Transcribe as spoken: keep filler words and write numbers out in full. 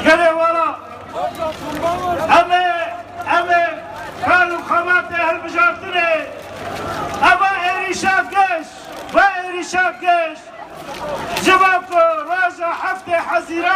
Gelê wala, em ê, em ê kar û xebatê hilbijartinê, eva êrîşa giş, ve êrîşa giş, ji bo ku roja heftê Hezîra